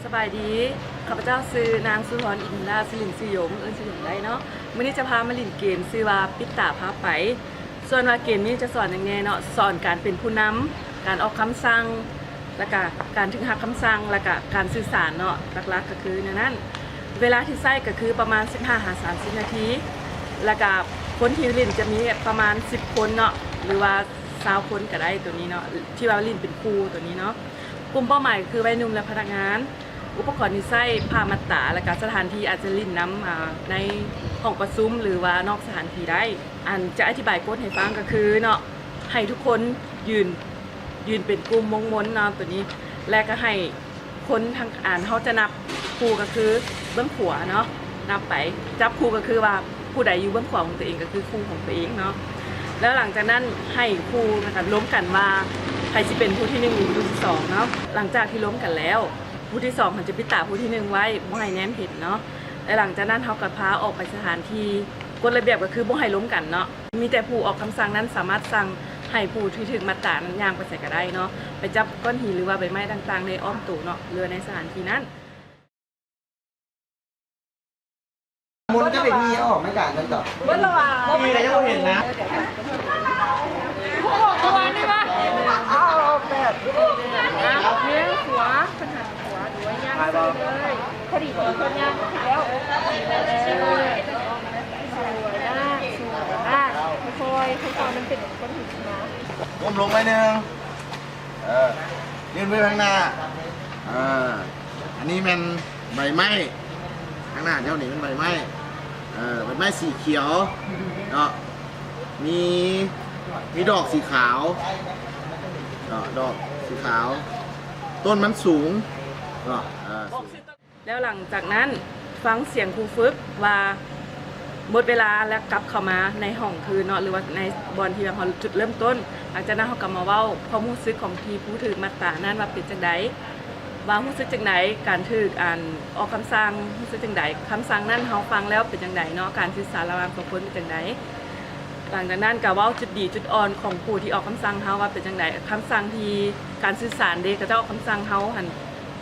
ສະບາຍດີ ຂ້າພະເຈົ້າຊື່ນາງສຸທອນ ອິນທະລາດ ຊື່ຫຼິ້ນຊື່ຢົງ ເອີ້ນຊື່ຢົງໄດ້ເນາະ. ມື້ນີ້ຈະພາມາຫຼິ້ນເກມຊື່ວ່າປິດຕາພາໄປ. ສ່ວນວ່າເກມນີ້ຈະສອນຫຍັງແດ່ເນາະ, ສອນການເປັນຜູ້ນຳ, ການອອກຄຳສັ່ງ ແລ້ວກະການຖືກຮັບຄຳສັ່ງ ແລ້ວກະການສື່ສານເນາະ, ຫຼັກໆກໍຄືແນວນັ້ນ. ເວລາທີ່ໃຊ້ກໍຄືປະມານສິບຫ້າຫາສາມສິບນາທີ ແລ້ວກະຄົນທີ່ຫຼິ້ນຈະມີປະມານສິບຄົນເນາະ ຫຼືວ່າຊາວຄົນກໍໄດ້ ໂຕນີ້ເນາະ ທີ່ວ່າຫຼິ້ນເປັນຄູ່ໂຕນີ້ເນາະ. ກຸ່ມເປົ້າໝາຍກໍຄືໄວໜຸ່ມ ແລະ ພະນັກງານ. ອຸປະກອນທີ່ໃຊ້ ຜ້າມັດຕາ ແລ້ວກະສະຖານທີ່ອາດຈະຫຼິ້ນນຳ ອາ ໃນຫ້ອງປະຊຸມ ຫຼືວ່ານອກສະຖານທີ່ໄດ້. ອັນຈະອະທິບາຍກົດໃຫ້ຟັງກໍຄືເນາະ ໃຫ້ທຸກຄົນຢືນ ຢືນເປັນກຸ່ມວົງມົນເນາະ ໂຕນີ້ ແລະກໍໃຫ້ຄົນທາງ ອັນ ເຮົາຈະນັບຄູ່ກໍຄືເບື້ອງຂວາເນາະ ນັບໄປ ຈັບຄູ່ກໍຄືວ່າຜູ້ໃດຢູ່ເບື້ອງຂວາຂອງຕົວເອງກໍຄືຄູ່ຂອງຕົວເອງເນາະ. ແລ້ວຫຼັງຈາກນັ້ນໃຫ້ຄູ່ນຳກັນລົມກັນວ່າໃຜຊິເປັນຜູ້ທີໜຶ່ງ ຫຼືຜູ້ທີສອງເນາະ. ຫຼັງຈາກທີ່ລົມກັນແລ້ວ ຜູ້ທີສອງເຮົາຈະປິດຕາຜູ້ທີໜຶ່ງໄວ້ ບໍ່ໃຫ້ແນມເຫັນເນາະ ແລະ ຫຼັງຈາກນັ້ນເຮົາກໍພາອອກໄປສະຖານທີ່. ກົດລະບຽບກໍຄືບໍ່ໃຫ້ລົມກັນເນາະ ມີແຕ່ຜູ້ອອກຄຳສັ່ງນັ້ນສາມາດສັ່ງໃຫ້ຜູ້ທີ່ຖືກມັດຕານັ້ນຍ່າງໄປໃສກໍໄດ້ເນາະ ໄປຈັບກ້ອນຫີນ ຫຼືວ່າໃບໄມ້ຕ່າງໆໃນອ້ອມໂຕເນາະ ຫຼືໃນສະຖານທີ່ນັ້ນ. ມົນກໍເປັນເມຍອອກມາຈາກນັ້ນຕໍ່ ເບິດລະຫວ່າ ມີກໍຍັງບໍ່ເຫັນນະ. ຜູ້ອອກມານີ້ວະ ເອົາແບບ ເອີ ຂວາ ເພິ່ນຫັນຂວາ ຫຼືວ່າຍ່າງໃສ່ເລີຍ ພໍດີເພິ່ນຍ່າງແລ້ວ ສວຍນະ ສວຍນະ ຄ່ອຍໆ ຄ່ອຍໆ ມັນເປັນຄົນທີ່ມາ ກົ້ມລົງໜ້ອຍໜຶ່ງ ເອີ ຍື່ນມືຂ້າງໜ້າ ເອີ ອັນນີ້ແມ່ນໃບໄມ້ ຂ້າງໜ້າເຈົ້ານີ້ແມ່ນໃບໄມ້ ເອີ ໃບໄມ້ສີຂຽວເນາະ ມີ ມີດອກສີຂາວເນາະ ດອກສີຂາວ ຕົ້ນມັນສູງເນາະ ເອີ ສູງ. ແລ້ວຫຼັງຈາກນັ້ນຟັງສຽງຄູຝຶກວ່າໝົດເວລາ ແລ້ວກັບເຂົ້າມາໃນຫ້ອງຄືນເນາະ ຫຼືວ່າໃນບ່ອນທີ່ເຮົາຈຸດເລີ່ມຕົ້ນ. ຫຼັງຈາກນັ້ນເຮົາກໍມາເວົ້າຄວາມຮູ້ສຶກຂອງທີ່ຜູ້ຖືກມັດຕານັ້ນວ່າເປັນຈັ່ງໃດ ວ່າຮູ້ສຶກຈັ່ງໃດ ການຖືກ ອັນ ອອກຄຳສັ່ງ ຮູ້ສຶກຈັ່ງໃດ ຄຳສັ່ງນັ້ນເຮົາຟັງແລ້ວເປັນຈັ່ງໃດເນາະ ການສື່ສານລະຫວ່າງສອງຄົນເປັນຈັ່ງໃດ. ຫຼັງຈາກນັ້ນກໍເວົ້າຈຸດດີຈຸດອ່ອນຂອງຜູ້ທີ່ອອກຄຳສັ່ງເຮົາວ່າເປັນຈັ່ງໃດ ຄຳສັ່ງທີ່ ການສື່ສານເດ ເຂົາເຈົ້າອອກຄຳສັ່ງເຮົາຫັ້ນ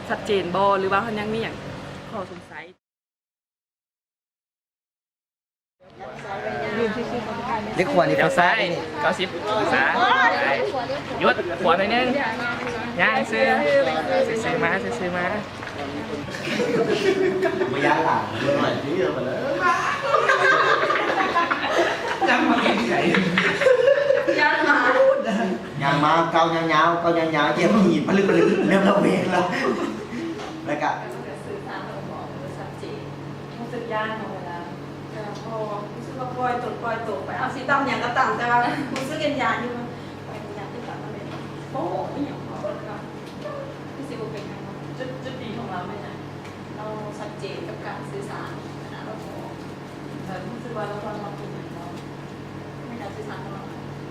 ຊັດເຈນບໍ່ ຫຼືວ່າເຮົາຍັງມີຫຍັງຂໍ້ສົງໄສ? ເລັກຂວານີ້ ລ້ຽວຊ້າຍ ເກົ້າສິບອົງສາ ຢຸດ ຂວາໜ້ອຍໜຶ່ງ ຍ່າງຊື່ ຊື່ໆມາ ຊື່ໆມາ ບໍ່ຢ້ານຫຼາຍ ເບິ່ງໜ້ອຍ ຢ້ານມາ ກ້າວຍາວໆ ກ້າວຍາວໆ ຢຽບຫີນ ປະລຶກໆ ເລີ່ມລະແວງແລ້ວ ແລ້ວກະ ກໍສື່ສານບໍ່ອອກ ບໍ່ຊັດເຈນ ຮູ້ສຶກຢ້ານເນາະ ເວລາ ເອີ ເພາະວ່າຮູ້ສຶກວ່າປ່ອຍຕົນປ່ອຍໂຕໄປ ເອົາຊິຕຳຫຍັງກໍຕາມ ແຕ່ວ່າຮູ້ສຶກຢ້ານໆຢູ່ ຢ້ານທີ່ຕຳນັ້ນແຫຼະ ໂອ້ ອີ່ຫຍັງເນາະ ຄືຊິບໍ່ເປັນຫຍັງເນາະ. ຈຸດ ຈຸດດີຂອງລາວແມ່ນຫຍັງ? ລາວຊັດເຈນກັບການສື່ສານ ເວລາລາວບອກ ແບບຮູ້ສຶກວ່າລາວ ລາວເປັນຫຍັງ ລາວໃນການສື່ສານຂອງລາວ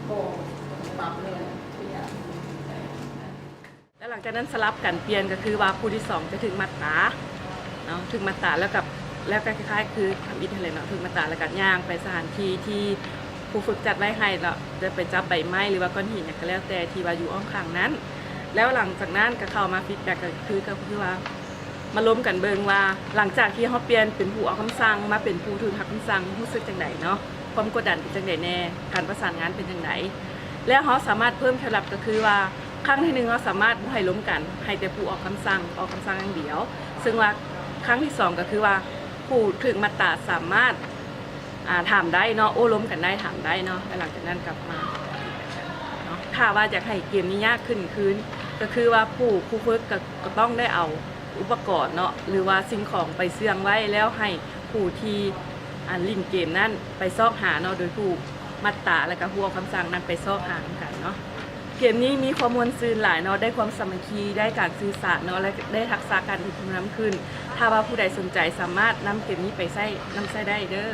ບໍ່ ບໍ່ປັບເລີຍ ຄືຢາກ ແລ້ວຫຼັງຈາກນັ້ນສະຫຼັບກັນປ່ຽນ ກໍຄືວ່າຜູ້ທີສອງຈະຖືກມັດຕາເນາະ ຖືກມັດຕາແລ້ວກໍ ແລ້ວກໍຄ້າຍໆຄືທຳອິດຫັ້ນແຫຼະເນາະ ຖືກມັດຕາແລ້ວກໍຍ່າງໄປສະຖານທີ່ທີ່ຄູຝຶກຈັດໄວ້ໃຫ້ເນາະ ຈະໄປຈັບໃບໄມ້ ຫຼືວ່າກ້ອນຫີນຫຍັງກໍແລ້ວແຕ່ທີ່ວ່າຢູ່ອ້ອມຂ້າງນັ້ນ. ແລ້ວຫຼັງຈາກນັ້ນກໍເຂົ້າມາຟີດແບັກ ກໍຄື ກໍຄືວ່າມາລົມກັນເບິ່ງວ່າ ຫຼັງຈາກທີ່ເຮົາປ່ຽນເປັນຜູ້ອອກຄຳສັ່ງມາເປັນຜູ້ຖືກຮັບຄຳສັ່ງ ຮູ້ສຶກຈັ່ງໃດເນາະ? ຄວາມກົດດັນເປັນຈັ່ງໃດແດ່? ການປະສານງານເປັນຈັ່ງໃດ? ແລ້ວເຮົາສາມາດເພີ່ມແຄວລັດ ກໍຄືວ່າ ຄັ້ງທີໜຶ່ງເຮົາສາມາດບໍ່ໃຫ້ລົມກັນ ໃຫ້ແຕ່ຜູ້ອອກຄຳສັ່ງ ອອກຄຳສັ່ງຢ່າງດຽວ ເຊິ່ງວ່າຄັ້ງທີສອງກໍຄືວ່າ ຜູ້ຖືກມັດຕາສາມາດ ອ່າ ຖາມໄດ້ເນາະ ໂອ້ລົມກັນໄດ້ ຖາມໄດ້ເນາະ ແລ້ວຫຼັງຈາກນັ້ນກັບມາເນາະ. ຖ້າວ່າຢາກໃຫ້ເກມນີ້ຍາກຂຶ້ນຄືນ ກໍຄືວ່າຜູ້ ຜູ້ຝຶກກໍ ກໍຕ້ອງໄດ້ເອົາອຸປະກອນເນາະ ຫຼືວ່າສິ່ງຂອງໄປເຊື່ອງໄວ້ ແລ້ວໃຫ້ຜູ້ທີ່ ອັນ ຫຼິ້ນເກມນັ້ນໄປຊອກຫາເນາະ ໂດຍຜູ້ມັດຕາ ແລ້ວກໍຜູ້ອອກຄຳສັ່ງນັ້ນໄປຊອກຫານຳກັນເນາະ. ເກມນີ້ມີຄວາມມ່ວນຊື່ນຫຼາຍເນາະ ໄດ້ຄວາມສາມັກຄີ ໄດ້ການສື່ສານເນາະ ແລະ ໄດ້ທັກສະການເປັນຜູ້ນຳຂຶ້ນ. ຖ້າວ່າຜູ້ໃດສົນໃຈສາມາດນຳເກມນີ້ໄປໃຊ້ ນຳໃຊ້ໄດ້ເດີ້.